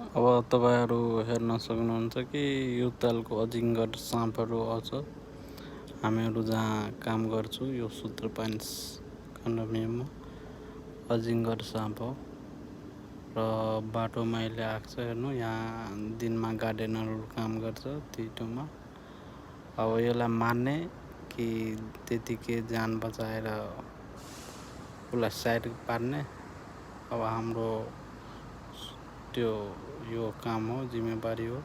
अब तपाईँहरू हेर्न सक्नुहुन्छ कि यो तालको अजिङ्गर साँपहरू आउँछ। हामीहरू जहाँ काम गर्छु यो सूत्रपाइन्स कन्डोमिनियममा अजिङ्गर साँप हो र बाटोमा अहिले आएको छ। हेर्नु, यहाँ दिनमा गार्डेनरहरू काम गर्छ त्यो अब यसलाई मार्ने कि त्यतिकै ज्यान बचाएर उसलाई साइड पार्ने अब हाम्रो त्यो यो काम हो, जिम्मेवारी हो।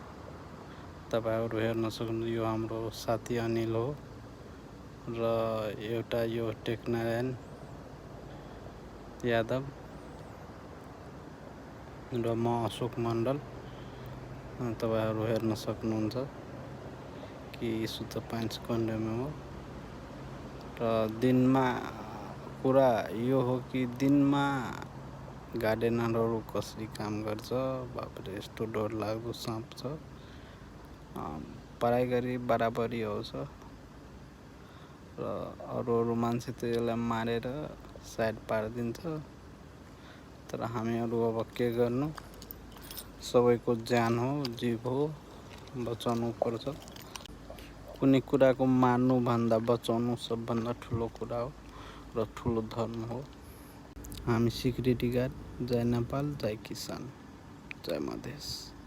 तपाईँहरू हेर्न सक्नुहुन्छ यो हाम्रो साथी अनिल हो र एउटा यो टेकनारायण यादव र म अशोक मण्डल। तपाईँहरू हेर्न सक्नुहुन्छ कि सूत्रपाइन्स कन्डोमिनियम हो र दिनमा कुरा यो हो कि दिनमा गार्डेनरहरू कसरी काम गर्छ। बापरे, यस्तो डरलाग्दो साँप छ। पढाइ गरी बराबरी आउँछ र अरू मान्छे त यसलाई मारेर साइड पारिदिन्छ। तर हामीहरू अब के गर्नु, सबैको ज्यान हो, जीव हो, बचाउनु पर्छ। कुनै कुराको मार्नुभन्दा बचाउनु सबभन्दा ठुलो कुरा हो र ठुलो धर्म हो। हामी सिक्युरिटी गार्ड। जय नेपाल, जय किसान, जय मधेस।